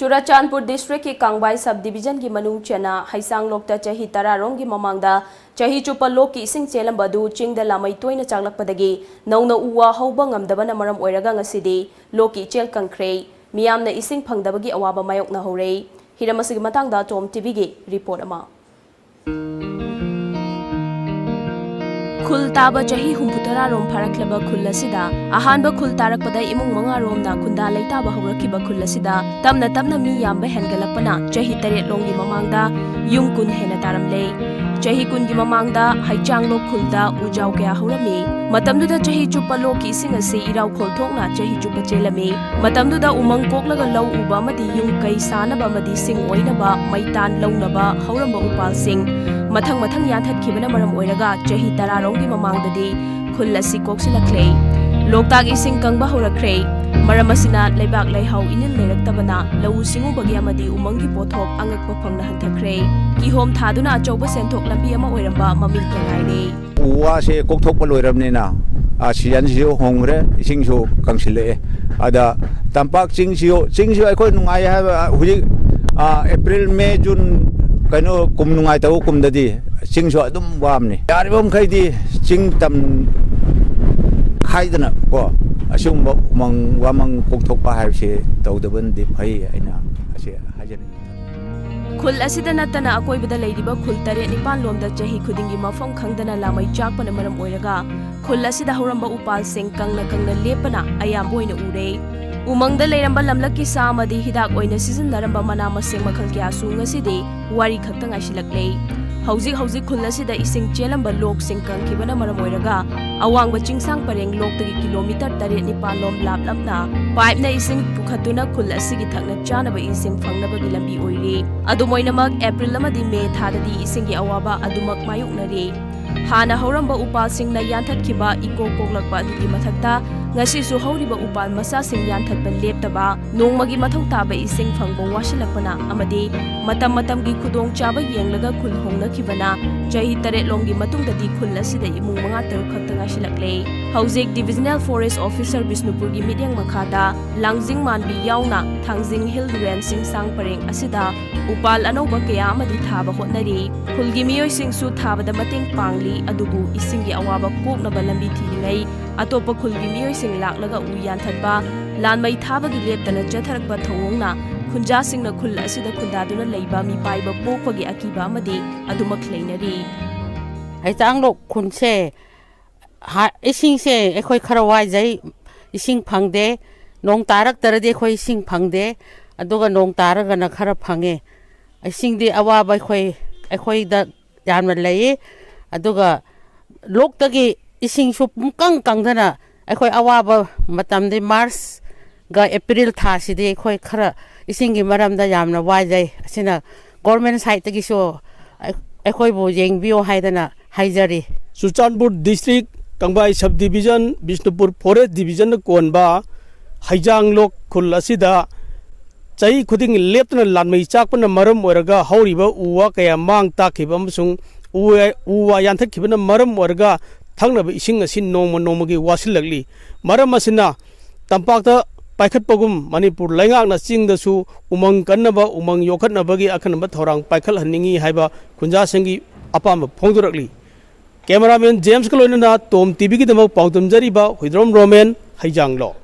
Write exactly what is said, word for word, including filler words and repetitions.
ꯆꯨꯔꯥꯆꯥꯟꯄꯨꯔ ꯗꯤꯁꯇ꯭ꯔꯤꯛꯀꯤ ꯀꯥꯡꯕꯥꯏ ꯁꯕ ꯗꯤꯕꯤꯖꯟꯒꯤ ꯃꯅꯨꯡ ꯆꯟꯅ ꯍꯩꯁꯥꯡꯂꯣꯛꯇ ꯆꯍꯤ ꯇꯔꯥ ꯔꯣꯝꯒꯤ ꯃꯃꯥꯡꯗ ꯆꯍꯤ ꯆꯨꯞꯄ ꯂꯣꯛꯀꯤ ꯏꯁꯤꯡ ꯆꯦꯜꯂꯝꯕ ꯑꯗꯨ ꯆꯤꯡꯗ ꯂꯥꯃꯩ ꯇꯣꯏꯅ ꯆꯥꯛꯂꯛꯄꯗꯒꯤ ꯅꯧꯅ ꯎ ꯋꯥ ꯍꯧꯕ ꯉꯝꯗꯕꯅ ꯃꯔꯝ ꯑꯣꯏꯔꯒ ꯉꯁꯤꯗꯤ ꯂꯣꯛꯀꯤ ꯏꯆꯦꯜ ꯀꯪꯈ꯭ꯔꯦ꯫ ꯃꯤꯌꯥꯝꯅ ꯏꯁꯤꯡ ꯐꯪꯗꯕꯒꯤ ꯑꯋꯥꯕ ꯃꯥꯌꯣꯛꯅꯍꯧꯔꯦ꯫ ꯍꯤꯔꯝ ꯑꯁꯤꯒꯤ ꯃꯇꯥꯡꯗ ꯇꯣꯝ ꯇꯤꯚꯤꯒꯤ ꯔꯤꯄꯣꯔꯠ ꯑꯃ꯫ ꯈꯨꯜ ꯇꯥꯕ ꯆꯍꯤ ꯍꯨꯝꯐꯨꯇꯔꯥ ꯔꯣꯝ ꯐꯥꯔꯛꯂꯕ ꯈꯨꯜ ꯑꯁꯤꯗ ꯑꯍꯥꯟꯕ ꯈꯨꯜ ꯇꯥꯔꯛꯄꯗ ꯏꯃꯨꯡ ꯃꯉꯥ ꯔꯣꯝꯅ ꯈꯨꯟꯗꯥ ꯂꯩꯇꯥꯕ ꯍꯧꯔꯛꯈꯤꯕ ꯈꯨꯜ ꯑꯁꯤꯗ ꯇꯞꯅ ꯇꯞꯅ ꯃꯤ ꯌꯥꯝꯕ ꯍꯦꯟꯒꯠꯂꯛꯄꯅ ꯆꯍꯤ ꯇꯔꯦꯠ ꯂꯣꯝꯒꯤ ꯃꯃꯥꯡꯗ ꯌꯨꯝ ꯀꯨꯟ ꯍꯦꯟꯅ ꯇꯥꯔꯝꯂꯦ꯫ ꯆꯍꯤ ꯀꯨꯟꯒꯤ ꯃꯃꯥꯡꯗ ꯍꯩꯆꯥꯡꯂꯣꯛ ꯈꯨꯜꯗ ꯎꯖꯥꯎ ꯀꯌꯥ ꯍꯧꯔꯝꯃꯤ꯫ ꯃꯇꯝꯗꯨꯗ ꯆꯍꯤ ꯆꯨꯞꯄ ꯂꯣꯛꯀꯤ ꯏꯁꯤꯡ ꯑꯁꯤ ꯏꯔꯥꯎ ꯈꯣꯜ ꯊꯣꯛꯅ ꯆꯍꯤ ꯆꯨꯞꯄ ꯆꯦꯜꯂꯝꯃꯤ꯫ ꯃꯇꯝꯗꯨꯗ ꯎꯃꯪ ꯀꯣꯛꯂꯒ ꯂꯧ ꯎꯕ ꯑꯃꯗꯤ ꯌꯨꯝ ꯀꯩ ꯁꯥꯅꯕ ꯑꯃꯗꯤ ꯁꯤꯡ ꯑꯣꯏꯅꯕ ꯃꯩꯇꯥꯟ ꯂꯧꯅꯕ ꯍꯧꯔꯝꯕ ꯎꯄꯥꯜꯁꯤꯡ ꯃꯊꯪ ꯃꯊꯪ ꯌꯥꯟꯊꯠꯈꯤꯕꯅ ꯃꯔꯝ ꯑꯣꯏꯔꯒ ꯆꯍꯤ ꯇꯔꯥ ꯔꯣꯝꯒꯤ ꯃꯃꯥꯡꯗꯗꯤ ꯈꯨꯜ ꯑꯁꯤ ꯀꯣꯛꯁꯤꯜꯂꯛꯂꯦ꯫ ꯂꯣꯛꯇꯥꯛ ꯏꯁꯤꯡ ꯀꯪꯕ ꯍꯧꯔꯛꯈ꯭ꯔꯦ꯫ ꯃꯔꯝ ꯑꯁꯤꯅ ꯂꯩꯕꯥꯛ ꯂꯩꯍꯥꯎ ꯏꯅꯤꯜ ꯂꯩꯔꯛꯇꯕꯅ ꯂꯧꯎ ꯁꯤꯡꯎꯕꯒꯤ ꯑꯃꯗꯤ ꯎꯃꯪꯒꯤ ꯄꯣꯠꯊꯣꯛ ꯑꯉꯛꯄ ꯐꯪꯅ ꯍꯟꯊꯈ꯭ꯔꯦ꯫ ꯀꯤꯍꯣꯝ ꯊꯥꯗꯨꯅ ꯑꯆꯧꯕ ꯁꯦꯟꯊꯣꯛ ꯂꯝꯕꯤ ꯑꯃ ꯑꯣꯏꯔꯝꯕ ꯃꯃꯤꯡꯇ ꯉꯥꯏꯔꯦ꯫ ꯎ ꯋꯥꯁꯦ ꯀꯣꯛꯊꯣꯛꯄ ꯂꯣꯏꯔꯕꯅꯤꯅ, ꯑ, ꯁꯤꯖꯟꯁꯤꯁꯨ ꯍꯣꯡꯈ꯭ꯔꯦ, ꯏꯁꯤꯡꯁꯨ ꯀꯪꯁꯤꯜꯂꯛꯑꯦ꯫ ꯑꯗ ꯇꯝꯄꯥꯛ ꯆꯤꯡꯁꯤꯁꯨ, ꯆꯤꯡꯁꯨ ꯑꯩꯈꯣꯏ ꯅꯨꯡꯉꯥꯏ ꯍꯥꯏꯕ, ꯍꯧꯖꯤꯛ, ꯑ, ꯑꯦꯄ꯭ꯔꯤꯜ, ꯃꯦ, ꯖꯨꯟ, ꯀꯩꯅꯣ, ꯀꯨꯝ ꯅꯨꯡꯉꯥꯏꯇꯕ ꯀꯨꯝꯗꯗꯤ ꯆꯤꯡꯁꯨ ꯑꯗꯨꯝ ꯋꯥꯕꯅꯤ꯫ ꯌꯥꯔꯤꯕ ꯃꯈꯩꯗꯤ ꯆꯤꯡ ꯇꯝ ꯈꯥꯏꯗꯅ ꯀꯣ, ꯑꯁꯤꯒꯨꯝꯕ ꯎꯃꯪ ꯋꯥꯃꯪ ꯀꯣꯛꯊꯣꯛꯄ ꯍꯥꯏꯕꯁꯤ ꯇꯧꯗꯕꯅꯗꯤ ꯐꯩ ꯍꯥꯏꯅ ꯑꯁꯤ ꯍꯥꯏꯖꯅꯤꯡꯏ꯫ ꯈꯨꯜ ꯑꯁꯤꯗ ꯅꯠꯇꯅ ꯑꯀꯣꯏꯕꯗ ꯂꯩꯔꯤꯕ ꯈꯨꯜ ꯇꯔꯦꯠ ꯅꯤꯄꯥꯟ ꯂꯣꯝꯗ ꯆꯍꯤ ꯈꯨꯗꯤꯡꯒꯤ ꯃꯐꯝ ꯈꯪꯗꯅ ꯂꯥꯃꯩ ꯆꯥꯛꯄꯅ ꯃꯔꯝ ꯑꯣꯏꯔꯒ ꯈꯨꯜ ꯑꯁꯤꯗ ꯍꯧꯔꯝꯕ ꯎꯄꯥꯜꯁꯤꯡ ꯀꯪꯅ ꯀꯪꯅ ꯂꯦꯞꯄꯅ ꯑꯌꯥꯝꯕ ꯑꯣꯏꯅ ꯎꯔꯦ꯫ ꯎꯃꯪꯗ ꯂꯩꯔꯝꯕ ꯂꯝꯂꯛꯀꯤ ꯁꯥ ꯑꯃꯗꯤ ꯍꯤꯗꯥꯛ ꯑꯣꯏꯅ ꯁꯤꯖꯤꯟꯅꯔꯝꯕ ꯃꯅꯥ ꯃꯁꯤꯡ ꯃꯈꯜ ꯀꯌꯥꯁꯨ ꯉꯁꯤꯗꯤ ꯋꯥꯔꯤ ꯈꯛꯇ ꯉꯥꯏꯁꯤꯜꯂꯛꯂꯦ꯫ ꯍꯧꯖꯤꯛ ꯍꯧꯖꯤꯛ ꯈꯨꯜ ꯑꯁꯤꯗ ꯏꯁꯤꯡ ꯆꯦꯜꯂꯝꯕ ꯂꯣꯛꯁꯤꯡ ꯀꯪꯈꯤꯕꯅ ꯃꯔꯝ ꯑꯣꯏꯔꯒ ꯑꯋꯥꯡꯕ ꯆꯤꯡꯁꯥꯡ ꯄꯔꯦꯡ ꯂꯣꯛꯇꯒꯤ ꯀꯤꯂꯣꯃꯤꯇꯔ ꯇꯔꯦꯠ ꯅꯤꯄꯥꯟ ꯂꯣꯝ ꯂꯥꯞꯂꯞꯅ ꯄꯥꯏꯞꯅ ꯏꯁꯤꯡ ꯄꯨꯈꯠꯇꯨꯅ ꯈꯨꯜ ꯑꯁꯤꯒꯤ ꯊꯛꯅ ꯆꯥꯅꯕ ꯏꯁꯤꯡ ꯐꯪꯅꯕꯒꯤ ꯂꯝꯕꯤ ꯑꯣꯏꯔꯤ꯫ ꯑꯗꯨꯝ ꯑꯣꯏꯅꯃꯛ, ꯑꯦꯄ꯭ꯔꯤꯜ ꯑꯃꯗꯤ ꯃꯦ ꯊꯥꯗꯗꯤ ꯏꯁꯤꯡꯒꯤ ꯑꯋꯥꯕ ꯑꯗꯨꯃꯛ ꯃꯥꯌꯣꯛꯅꯔꯤ꯫ ꯍꯥꯟꯅ ꯍꯧꯔꯝꯕ ꯎꯄꯥꯜꯁꯤꯡꯅ ꯌꯥꯟꯊꯠꯈꯤꯕ ꯏꯀꯣꯛ ꯀꯣꯛꯂꯛꯄ ꯑꯗꯨꯒꯤ ꯃꯊꯛꯇ, ꯉꯁꯤꯁꯨ ꯍꯧꯔꯤꯕ ꯎꯄꯥꯜ ꯃꯆꯥꯁꯤꯡ ꯌꯥꯟꯊꯠꯄ ꯂꯦꯞꯇꯕ, ꯅꯣꯡꯃꯒꯤ ꯃꯊꯧ ꯇꯥꯕ ꯏꯁꯤꯡ ꯐꯪꯕ ꯋꯥꯁꯤꯜꯂꯛꯄꯅ ꯑꯃꯗꯤ ꯃꯇꯝ ꯃꯇꯝꯒꯤ ꯈꯨꯗꯣꯡꯆꯥꯕ ꯌꯦꯡꯂꯒ ꯈꯨꯜ ꯍꯣꯡꯅꯈꯤꯕꯅ ꯆꯍꯤ ꯇꯔꯦꯠ ꯂꯣꯝꯒꯤ ꯃꯇꯨꯡꯗꯗꯤ ꯈꯨꯜ ꯑꯁꯤꯗ ꯏꯃꯨꯡ ꯃꯉꯥ ꯇꯔꯨꯛ ꯈꯛꯇ ꯉꯥꯏꯁꯤꯜꯂꯛꯂꯦ꯫ ꯍꯧꯖꯤꯛ Divisional Forest Officer ꯕꯤꯁꯅꯨꯄꯨꯔꯒꯤ ꯃꯤꯠꯌꯦꯡ ꯃꯈꯥꯗ ꯂꯥꯡꯖꯤꯡ ꯃꯥꯟꯕꯤ ꯌꯥꯎꯅ ꯊꯥꯡꯖꯤꯡ ꯍꯤꯜ ꯔꯦꯟꯖ ꯆꯤꯡꯁꯥꯡ ꯄꯔꯦꯡ ꯑꯁꯤꯗ ꯎꯄꯥꯜ ꯑꯅꯧꯕ ꯀꯌꯥ ꯑꯃꯗꯤ ꯊꯥꯕ ꯍꯣꯠꯅꯔꯤ꯫ ꯈꯨꯜꯒꯤ ꯃꯤꯑꯣꯏꯁꯤꯡꯁꯨ ꯊꯥꯕꯗ ꯃꯇꯦꯡ ꯄꯥꯡꯂꯤ, ꯑꯗꯨꯕꯨ ꯏꯁꯤꯡꯒꯤ ꯑꯋꯥꯕ ꯀꯣꯛꯅꯕ ꯂꯝꯕꯤ ꯊꯤꯔꯤꯉꯩ ꯑꯇꯣꯞꯄ ꯈꯨꯜꯒꯤ ꯃꯤꯑꯣꯏꯁꯤꯡ ꯂꯥꯛꯂꯒ ꯎ ꯌꯥꯟꯊꯠꯄ, ꯂꯥꯟꯃꯩ ꯊꯥꯕꯒꯤ ꯂꯦꯞꯇꯅ ꯆꯠꯊꯔꯛꯄ ꯊꯧꯑꯣꯡꯅ ꯈꯨꯟꯖꯥꯁꯤꯡꯅ ꯈꯨꯜ ꯑꯁꯤꯗ ꯈꯨꯟꯗꯥꯗꯨꯅ ꯂꯩꯕ ꯃꯤꯄꯥꯏꯕ ꯄꯣꯛꯄꯒꯤ ꯑꯀꯤꯕ ꯑꯃꯗꯤ ꯑꯗꯨꯃꯛ ꯂꯩꯅꯔꯤ꯫ ꯍꯩꯆꯥꯡꯂꯣꯛ ꯈꯨꯟꯁꯦ ꯍꯥ- ꯏꯁꯤꯡꯁꯦ ꯑꯩꯈꯣꯏ ꯈꯔ ꯋꯥꯏꯖꯩ꯫ ꯏꯁꯤꯡ ꯐꯪꯗꯦ꯫ ꯅꯣꯡ ꯇꯥꯔꯛꯇ꯭ꯔꯗꯤ ꯑꯩꯈꯣꯏ ꯏꯁꯤꯡ ꯐꯪꯗꯦ꯫ ꯑꯗꯨꯒ ꯅꯣꯡ ꯇꯥꯔꯒꯅ ꯈꯔ ꯐꯪꯉꯦ꯫ ꯏꯁꯤꯡꯗꯤ ꯑꯋꯥꯕ ꯑꯩꯈꯣꯏ ꯑꯩꯈꯣꯏꯗ ꯌꯥꯝꯅ ꯂꯩꯌꯦ꯫ ꯑꯗꯨꯒ ꯂꯣꯛꯇꯒꯤ ꯏꯁꯤꯡꯁꯨ ꯄꯨꯡꯀꯪ ꯀꯪꯗꯅ ꯑꯩꯈꯣꯏ ꯑꯋꯥꯕ ꯃꯇꯝꯗꯤ ꯃꯥꯔꯆꯒ ꯑꯦꯄ꯭ꯔꯤꯜ ꯊꯥꯁꯤꯗꯤ ꯑꯩꯈꯣꯏ ꯈꯔ ꯏꯁꯤꯡꯒꯤ ꯃꯔꯝꯗ ꯌꯥꯝꯅ ꯋꯥꯖꯩ꯫ ꯑꯁꯤꯅ ꯒꯣꯔꯃꯦꯟ ꯁꯥꯏꯠꯇꯒꯤꯁꯨ ꯑꯩ- ꯑꯩꯈꯣꯏꯕꯨ ꯌꯦꯡꯕꯤꯌꯣ ꯍꯥꯏꯗꯅ ꯍꯥꯏꯖꯔꯤ꯫ ꯆꯨꯔꯆꯥꯟꯄꯨꯔ ꯗꯤꯁꯇ꯭ꯔꯤꯛ ꯀꯪꯕꯥꯏ ꯁꯕ ꯗꯤꯕꯤꯖꯟ, ꯕꯤꯁꯅꯨꯄꯨꯔ ꯐꯣꯔꯦꯁ ꯗꯤꯕꯤꯖꯟꯅ ꯀꯣꯟꯕ ꯍꯩꯖꯥꯡꯂꯣꯛ ꯈꯨꯜ ꯑꯁꯤꯗ ꯆꯍꯤ ꯈꯨꯗꯤꯡꯒꯤ ꯂꯦꯞꯇꯅ ꯂꯥꯟꯃꯩ ꯆꯥꯛꯄꯅ ꯃꯔꯝ ꯑꯣꯏꯔꯒ ꯍꯧꯔꯤꯕ ꯎ ꯋꯥ ꯀꯌꯥ ꯃꯥꯡ ꯇꯥꯛꯈꯤꯕ ꯑꯃꯁꯨꯡ ꯎ ꯋꯥ- ꯎ ꯋꯥ ꯌꯥꯟꯊꯠꯈꯤꯕꯅ ꯃꯔꯝ ꯑꯣꯏꯔꯒ ꯊꯛꯅꯕ ꯏꯁꯤꯡ ꯑꯁꯤ ꯅꯣꯡꯃ ꯅꯣꯡꯃꯒꯤ ꯋꯥꯁꯤꯜꯂꯛꯂꯤ꯫ ꯃꯔꯝ ꯑꯁꯤꯅ ꯇꯝꯄꯥꯛꯇ ꯄꯥꯏꯈꯠꯄꯒꯨꯝ ꯃꯅꯤꯄꯨꯔ ꯂꯩꯉꯥꯛꯅ ꯆꯤꯡꯗꯁꯨ ꯎꯃꯪ ꯀꯟꯅꯕ, ꯎꯃꯪ ꯌꯣꯛꯈꯠꯅꯕꯒꯤ ꯑꯈꯟꯅꯕ ꯊꯧꯔꯥꯡ ꯄꯥꯏꯈꯠꯍꯟꯅꯤꯡꯏ ꯍꯥꯏꯕ ꯈꯨꯟꯖꯥꯁꯤꯡꯒꯤ ꯑꯄꯥꯝꯕ ꯐꯣꯡꯗꯣꯔꯛꯂꯤ꯫ ꯀꯦꯃꯦꯔꯥꯃꯦꯟ ꯖꯦꯝꯁꯀ ꯂꯣꯏꯅꯅ ꯇꯣꯝ ꯇꯤꯚꯤꯒꯤꯗꯃꯛ ꯄꯥꯎꯗꯝꯖꯔꯤꯕ ꯍꯨꯏꯗ꯭ꯔꯣꯝ ꯔꯣꯃꯦꯟ, ꯍꯩꯖꯥꯡꯂꯣꯛ꯫